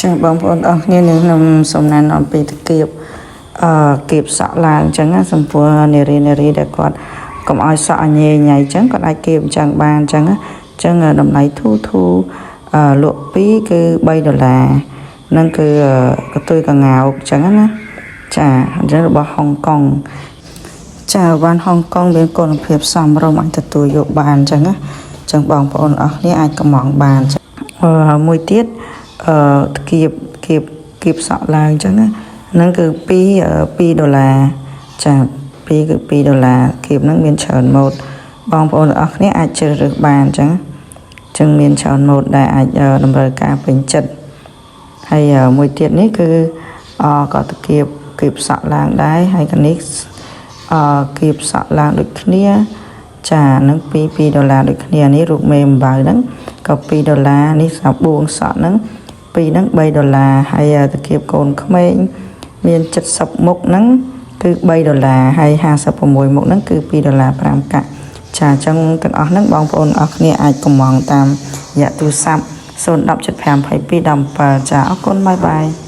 ចឹងបងប្អូនអរគ្នានឹងខ្ញុំសូមណែនាំពីតគៀបអឺគៀបសក់ឡើងអញ្ចឹងណាសម្ពោះនារីនារីដែលគាត់កុំឲ្យសក់អញញ៉ៃអញ្ចឹងគាត់អាចគៀបអញ្ចឹងបានអញ្ចឹងណាអញ្ចឹងតម្លៃធូរធូរអឺលក់2គឺ3ដុល្លារហ្នឹងគឺកន្ទុយកង្កោកអញ្ចឹងណាចាអញ្ចឹងរបស់ហុងកុង ចាវ៉ាន់ហុងកុងមានគុណភាពសមរម្យអាចទទួលយកបានអញ្ចឹងណាអញ្ចឹងបងប្អូនអស់គ្នាអាចកម្មង់បានអញ្ចឹងអឺមួយទៀតអឺគៀបគៀបគៀបសក់ឡើងអញ្ចឹងណាហ្នឹងគឺ2 2ដុល្លារចា2គឺ2ដុល្លារគៀបហ្នឹងមានច្រើនម៉ូដបងប្អូនអស់គ្នាអាចជ្រើសរើសបានអញ្ចឹងអញ្ចឹងមានច្រើនម៉ូដដែលអាចតម្រូវការពេញចិត្តហើយមួយទៀតនេះគឺអក៏តគៀបគៀបសក់ឡើងដែរហើយកនេះ អឺគៀបសក់ឡើងដូចគ្នា ចានឹង2 2ដុល្លារដូចគ្នានេះរូបមេអំបៅហ្នឹងក៏2ដុល្លារនេះសាបួងសក់ហ្នឹង2ហ្នឹង3ដុល្លារហើយតាគៀបកូនក្មេងមាន70មុខហ្នឹងគឺ3ដុល្លារហើយ56មុខហ្នឹងគឺ2ដុល្លារ5កាក់ចាអញ្ចឹងទាំងអស់ហ្នឹងបងប្អូនអរគ្នាអាចកម្មង់តាមរយៈទូរស័ព្ទ010 75 22 17ចាអរគុណ bye bye.